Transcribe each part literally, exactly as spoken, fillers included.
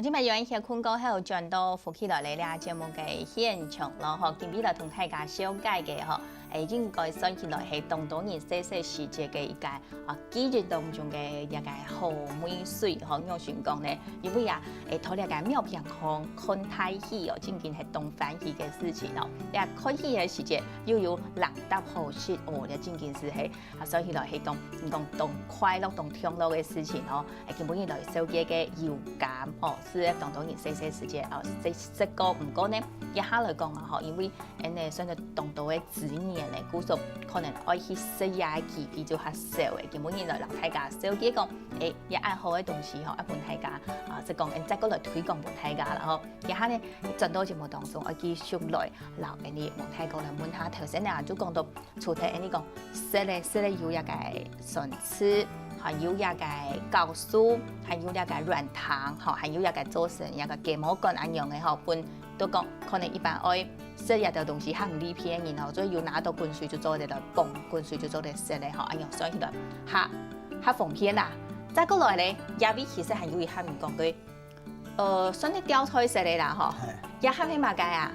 今晡日有一歇睏過後，轉到福氣來了這節目个現場咯，吼，今晡日來同大家紹介个吼，誒，應該算起來係當多人細細時節个一個啊記憶當中个一個好味緒，吼，仰般講呢？因為啊，誒，在這個廟邊項看大戲哦，正經係當歡喜个事情哦。這看戲个時節又有零嗒好食哦，這正經係係啊，算起來係當，你講當快樂、當暢樂个事情哦。誒，今晡日來紹介个油柑哦，係當多人細細時節哦，食食過。毋過呢，這下來講啊，吼，因為恁呢算係當多个資源呢，故所可能愛去食个機會就較少誒。今晡日來同大家紹介講，誒，這恁好个東西吼，愛分大家啊，係講，誒，再過來推廣分大家啦吼。這下呢，轉到節目當中，愛繼續來摎恁呢問大哥來問下。頭先啊，就講到 除忒恁呢講，食个食个有這個酸醋，還有這個酵素，還有這個軟糖，吼，還有這個做成這個雞毛乾恁樣个吼，分都講可能一般愛食這兜東西較毋利便个人吼，所以有拿到滾水就做得來磅，滾水就做得食个吼，恁樣算起來較較方便啦。再過來咧，這位其實還有一項毋講个， 呃，算係吊菜色个啦吼。係。這下係麼个啊？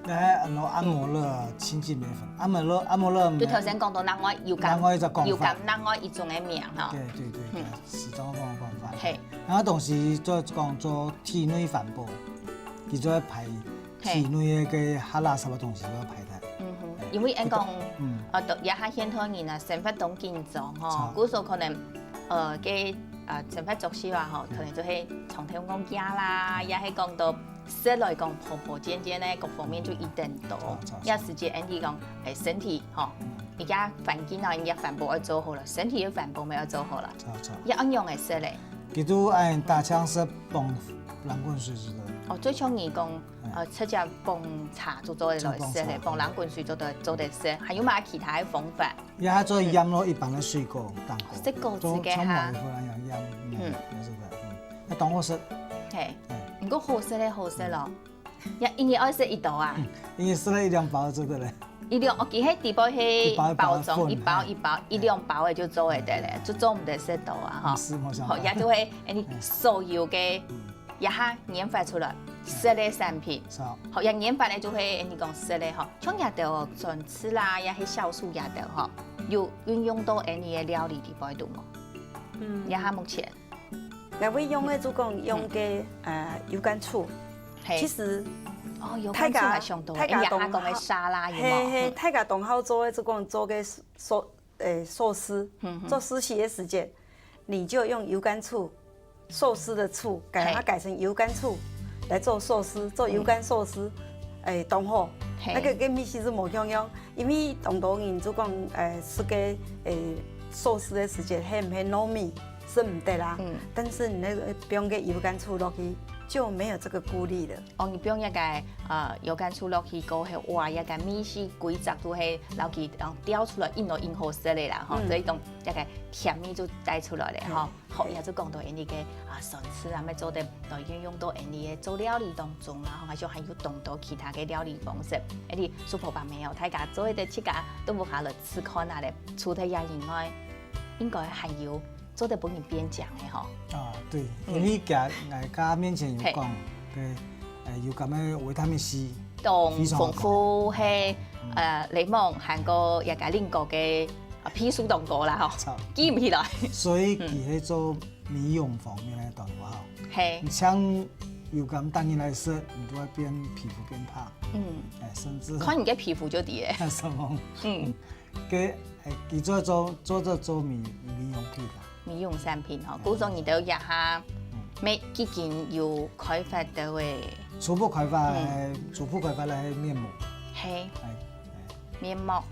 該安到阿摩勒清淨米粉，阿摩勒阿摩勒，就頭先講到另外油柑，另外一隻講法，油柑另外一種个名吼。對對對，嗯，時常講个講法。係。然後東西就講做體內環保，佢就會排體內个該垃圾个東西就會排掉。嗯哼，因為恁講，嗯，呃，都這下現代人啊，生活當緊張吼，故所可能 呃，个呃生活作息啊吼，可能就係長透講夜啦，也係講到食來講婆婆煎煎呢，各方面就一等多，也時節恁呢講，誒，身體吼，而家環境啊，人家環保愛做好了，身體个環保乜愛做好了，也恁樣个食咧。佢都愛打槍食放冷滾水之類。哦，最像你講，呃，直接放茶就做得來食咧，放冷滾水做得做得食，還有麼其他个方法？ 也還做得醃落一般个水果當好，食果子个哈，像像梅花恁樣醃，嗯，也係个，嗯，該當好食。係，毋過好食个好食咯，也一日愛食一到啊？一日食了一兩包就得了。一兩，哦，佢係底背係包裝，一包一包，一兩包个就做得得了，就做毋得食到啊哈。係，無想到。好，也就係，誒，你所有个 這下研發出來食个產品。好，也研發个就係你講食个吼，像這兜酸醋啦，也係酵素這兜吼，有運用到恁呢个料理底背肚無？嗯，這下目前，𠊎會用个就講用个呃油柑醋，係，其實哦，油柑醋還相當，大家，大家講个沙拉有無？係係，大家當好做个就講做个壽誒壽司，做壽司个時節，你就用油柑醋，壽司个醋，改它改成油柑醋來做壽司，做油柑壽司，誒當好。該个个味緒係無共樣，因為當多人就講，誒食个誒壽司个時節，係毋係糯米，食毋得啦。但是你那個放个油柑醋落去，就沒有這個顧慮了。 哦，你放一個呃油柑醋落去過後，哇，一個味緒規隻都係摎佢調出來，應該應好食个啦吼，所以講一個甜味就帶出來了吼。好，也就講到恁呢个啊酸醋啊，乜做得來運用到恁呢个做料理當中啦，吼，還有還有當多其他个料理方式。恁呢蘇婆伯姆哦，大家做得自家都屋下來試看啊咧。除忒這以外，應該還有 做得分人變靚个吼。啊，對，因為佢𠊎頭面前有講，个，誒，油柑个維他命C當豐富，係，呃，檸檬還過一個蘋果个，啊，皮數當高啦吼，記毋起來。所以佢係做美容方面个當好。係，你像油柑當日來食，你都會變皮膚變白，嗯，誒，甚至看你个皮膚就知了。什麼？嗯。 个，誒，佢做做做做做美美容品啦。美容產品吼，故所你兜這下，每已經有開發到个，初步開發个，初步開發个面膜。係，面膜，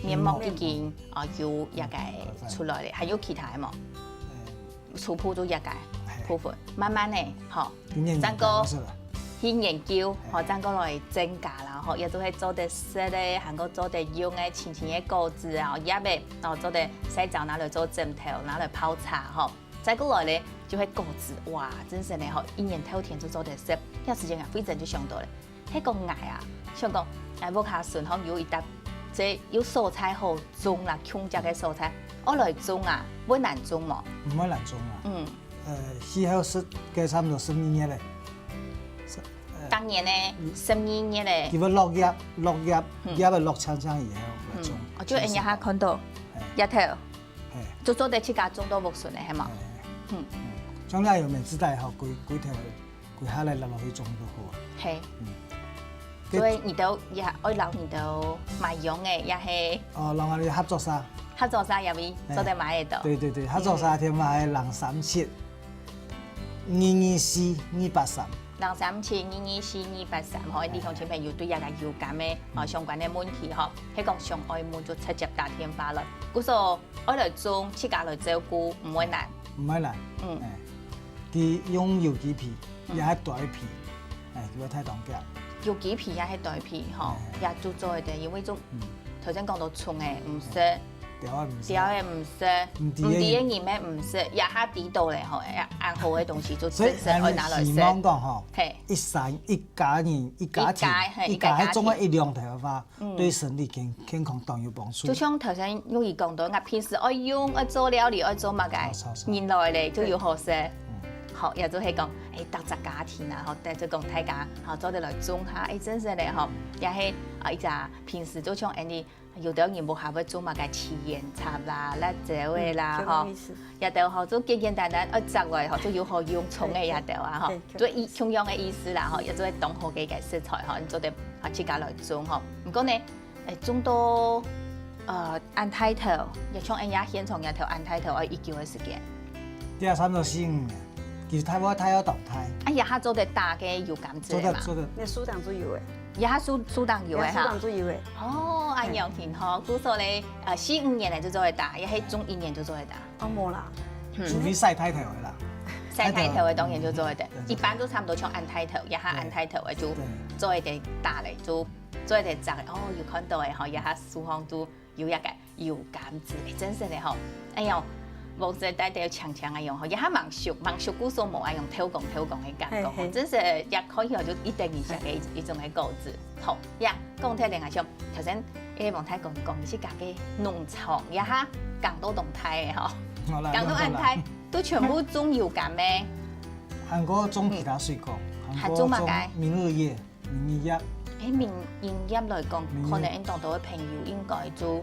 面膜已經啊有一個出來了，還有其他个無？初步就一個部分，慢慢个吼。 正過去研究，吼，正過來增加啦，吼，也就係做得食个，還過做得用个，青青个果子啊，葉仔，哦，做得曬燥拿來做枕頭，拿來泡茶，吼。再過來咧，就係果子，哇，真係呢，吼，一年透天就做得食。這時間啊，慧珍就想到了，係講𠊎啊，想講，誒，屋下順項有一搭，這有所在好種啦，共隻个所在，愛來種啊，會難種無？毋會難種啊。嗯。 呃，氣候係个差毋多十二月咧。年呢，十二月个。佢會落葉，落葉，嗯。葉仔落青青以後來種。嗯，哦，就恁樣哈看到，嘿。葉頭，嘿。就做得自家種到屋脣个，係無？嘿。嗯。像這有美姿帶吼，歸，歸頭，歸下來落落去種就好啊。嘿。嗯。所以你兜也愛摎你兜買用个，也係哦，摎𠊎兜合作社。合作社也會做得買得到。嘿。對對對，合作社添買个零三七。 二二四二八三。零三七二二四二八三吼，嘿。你鄉親朋友對這个油柑个，哦，嗯。相關个問題吼，係講想愛問就直接打電話來。故所愛來種，自家來照顧，毋會難。毋會難。嗯。哎，佢用有機肥，嗯。也係堆肥，哎，佢會大當遽。有機肥也係堆肥吼，哎。也就做得，因為種，嗯。頭先講到蟲个，毋食。哎。 鳥仔毋食。鳥仔毋食，毋知个人。毋知个人乜毋食，這下知到咧吼，哎呀，恁好个東西就所以，正式愛拿來食。希望講吼，嘿。一山一家人，一家庭，一家，嘿，一家，一家庭。一家還種个一兩頭个話，嗯。對身體健，健康當有幫助。就像頭先玉兒講到，𠊎平時愛用，愛做料理，愛做麼个，炒，炒，炒。人來咧就有好食。嘿。嗯。好，也就係講，哎，逐隻家庭啊，吼，但係講大家，吼，做得來種下，哎，真實咧，吼，也係，啊，一隻平時就像恁呢 有兜人屋下會種麼个七層塔啦、辣椒仔啦，嗯，吼，這種意思。這兜吼，就簡簡單單，愛摘來吼，就有好用，種个這兜啊，吼，對，對，就一，共樣个意思啦，吼，也做得當好个一個食材，吼，你做得啊自家來種，吼。毋過呢，誒，種到，呃，恁大頭，也像恁樣現場這頭恁大頭，愛幾久个時間？這差不多四五年，其實大，大到當大。啊，這下做得打个油柑子个嘛？做得，做得。該樹頂就有誒。 這下樹，樹頂有誒哈。這下樹頂就有誒。哦，恁樣挺好，嘿。故所咧，呃，四五年來就做得打，也係種一年就做得打。哦，無啦。嗯。除非曬大頭个啦。曬大頭个當然就做得打，嗯。一般都差不多像恁大頭，這下恁大頭个就做得打咧，就做得摘咧。哦，有看到誒吼，這下樹項都 有一個油柑子，誒，真實个吼。哎喲，黃色帶兜青青个樣吼，這下吂熟，吂熟故所無恁樣透光透光个感覺吼，嘿，嘿。真實也可以吼，就一等一下个一，一種个果子。好，呀，講起來啊，像頭先，誒，黃太講講，你自家个農場，這下講到當大个吼，好啦，講到恁大，不用講啦。都全部種油柑咩？還過種其他水果，嗯。還種麼个？還過種明日葉。 明日葉。誒，明日葉來講，明日。可能恁多多个朋友應該就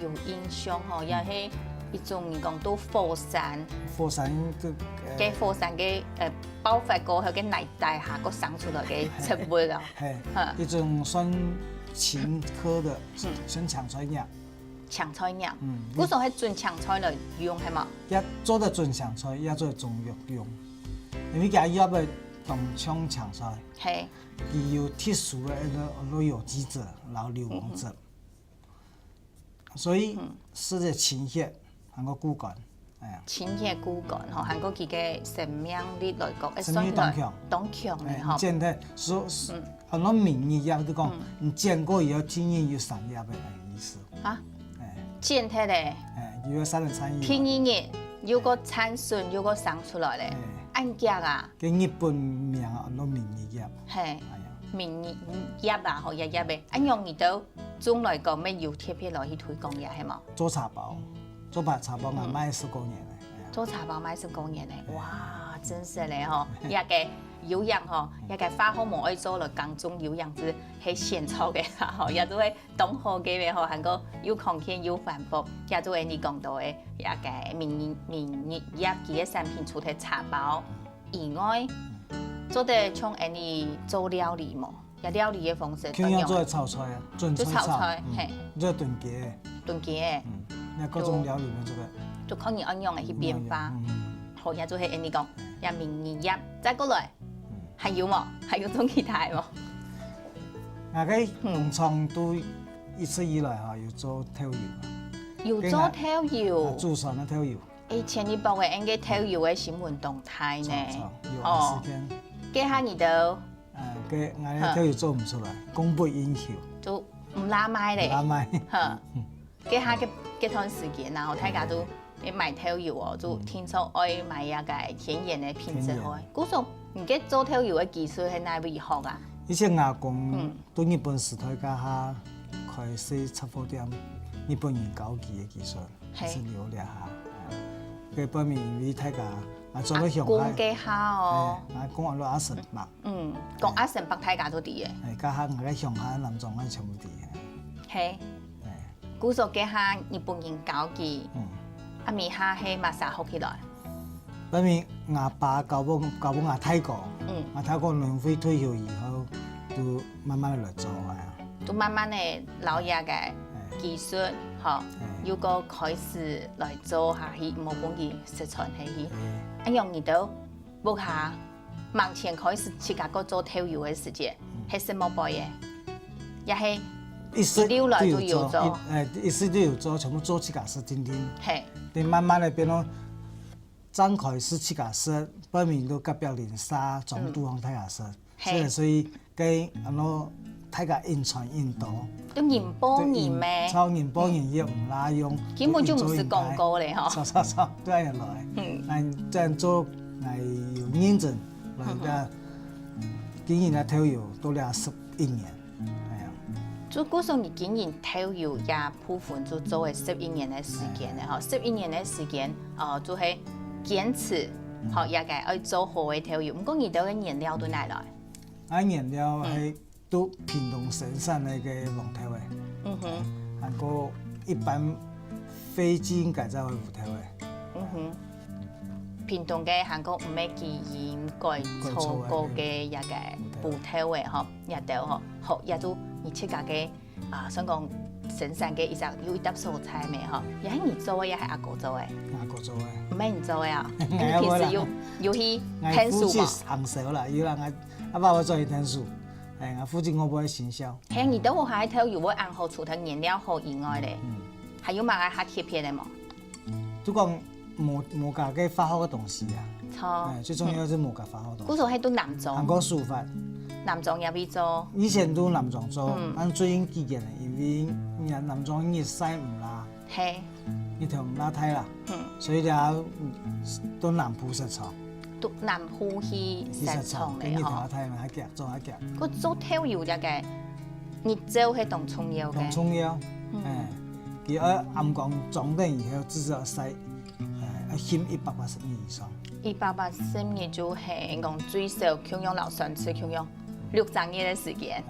有印象吼，也係一種人講到火山。火山个，呃，該火山个，呃，爆發過後，該泥底下，該生出來个植物啊。嘿，哈。一種算青科个，嗯。算青菜葉。青菜葉。嗯。故所係準青菜來用，係無？也做得準青菜，也做得中藥用。因為佢葉會當像青菜。嘿。 佢有特殊个一個，一個有機質，然後硫磺質。嗯哼。所以，嗯。係个清血，還過固肝，哎呀。清血固肝吼，還過佢个生命力來講，誒，生命力當強。算起來當強个吼。哎，你剪忒，所，嗯。很多名醫啊，就講，嗯。你剪過以後，天然有生葉个意思。啊？哎。剪忒咧。哎，有个三个參與嘛。天然个，又个產生，又个生出來咧。哎。恁遽啊？ 个日本名啊，安到明日葉。嘿，哎呀。明日葉啊，吼，葉葉个。恁樣你兜種來講，乜有特別來去推廣个，係無？做茶包，做白茶包啊，嗯。賣十過年了，哎呀。做茶包賣十過年了，哎。哇，真實个吼，這个有影吼，這个化學無愛做了，講種有影子，係現做个啦，吼，也都會 當好个吼，還過又康健又環保，也就係你講到个，這个明日，明日葉佢个產品除忒茶包以外，做得像恁樣做料理無？這料理个方式，共樣做得炒菜啊，準菜炒。就炒菜，嗯。嘿。做燉雞个。燉雞个。嗯，該各種料理都做得。就看你愛仰般去變化。嗯，嗯。好，也就係恁樣講，這明日葉，再過來。 嗯。還有無？還有種其他个無？𠊎个農場都一直以來吼，有做豆油啊。有做豆油？啊，祖傳个豆油。誒，前一擺个恁个豆油个新聞當大呢。著，著，有哦。時間。該下你兜，呃，該，𠊎个豆油做毋出來，供不應求。就毋罅賣咧。毋罅賣。哈。嗯。 該下个，該段時間啊，吼，大家都會買豆油哦，就聽說愛買這个天然个品質好。天然。故所，你个做豆油个技術係哪位學啊？以前阿公，嗯。在日本時代該下開細雜貨店，日本人教佢个技術，嘿。係留這下。个背面因為大家啊做到鄉下，阿公該下哦。欸，阿公阿老阿嬸伯，嗯，講阿嬸伯大家都知个。欸，該下𠊎个鄉下南庄个全部知个。嘿，欸，故所該下日本人教佢，嗯，啊，尾下係麼儕學起來？背面𠊎爸教分教分𠊎大哥，嗯，𠊎大哥農會退休以後，就慢慢个來做啊。 都慢慢个摎這个技術，吼，又過開始來做下去，無分佢失傳下去。恁樣你兜屋下，目前開始自家个做豆油个時節，係食無背个，也係一路來都有做。一，欸，一直都有做，全部做自家食定定。嘿，你慢慢个變到，正開始自家食，背面都隔壁鄰舍，全部都分大家食。 嘿，所以所以該恁樣大家應傳應到，都人報人咩？對，人報人也毋罅用，根本就毋係廣告咧吼。著著著，對啊來，嗯，恁樣做，𠊎有認真來个經營个豆油到這十一年，哎呀，就故所你經營豆油這部分就做了十一年个時間了吼，十一年个時間，呃，就係堅持，吼，也个愛做好个豆油。毋過你兜个原料都哪來？ 𠊎原料係都屏東生產个該黃豆仔，嗯哼，還過一般非基因改造个烏豆仔。嗯哼，屏東个還過毋係基因改造過个這个烏豆仔吼，這兜吼，好，也都你自家个啊，算講生產个一隻有一搭所在咩吼，也係你做个，也係阿哥做个？阿哥做个。毋係你做个啊？你平時有有去𢯭手無？𠊎負責行銷啦，有啦，𠊎 啊，爸爸做一天數，哎，啊，附近我不會行銷。嘿，你兜屋下个豆油會恁好，除忒原料好以外咧，還有麼个較特別个無？就講無無加个化學个東西啊。著，哎，最重要是無加化學个東西。故所係都南庄，還過手法。南庄也會做。以前都南庄做，嗯，但最近幾年了，因為南庄日曬毋罅， 嘿，日頭毋罅大啦，嗯，所以咧，嗯，到南部設廠，到南部去設廠咧，去設廠，吼。日頭較大嘛，較遽，做較遽。該做豆油這个日照係當重要个。當重要，嗯，哎，佢愛暗光裝等以後，至少曬，哎，愛翕一百八十日以上。一百八十日就係講最少共樣摎酸菜共樣。 六隻月个時間。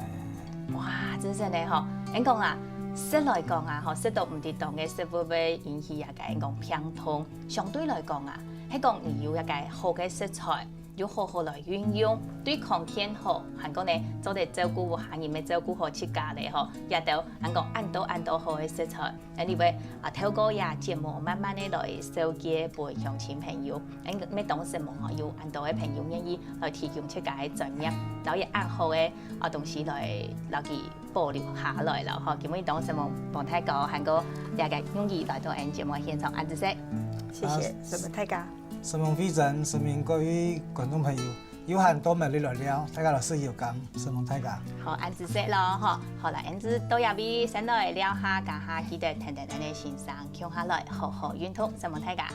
哇，真正个吼！𠊎講啊，食來講啊，吼，食到毋適當个食物會引起這个𠊎講病痛。相對來講啊，係講你有一个好个食材，又好好來運用，對康健好，還過呢，做得照顧屋下人，也照顧好自家咧吼。這兜𠊎講恁多恁多好个食材， 恁樣會啊，透過這節目慢慢个來紹介分鄉親朋友。恁樣當承蒙吼，有恁多个朋友願意來提供自家个專業，摎這恁好个啊東西來摎佢保留下來了吼。今晡日當承蒙彭大哥，還過這个願意來到𠊎節目現場，恁仔細。謝謝，承蒙大家。承蒙慧珍，承蒙各位觀眾朋友。 有閒多摎你來尞，大家來食油柑，承蒙大家。好，恁仔細囉，吼。好啦，恁仔到這位先來尞下，這下記得跈等𠊎个先生共下來，好好運動，承蒙大家。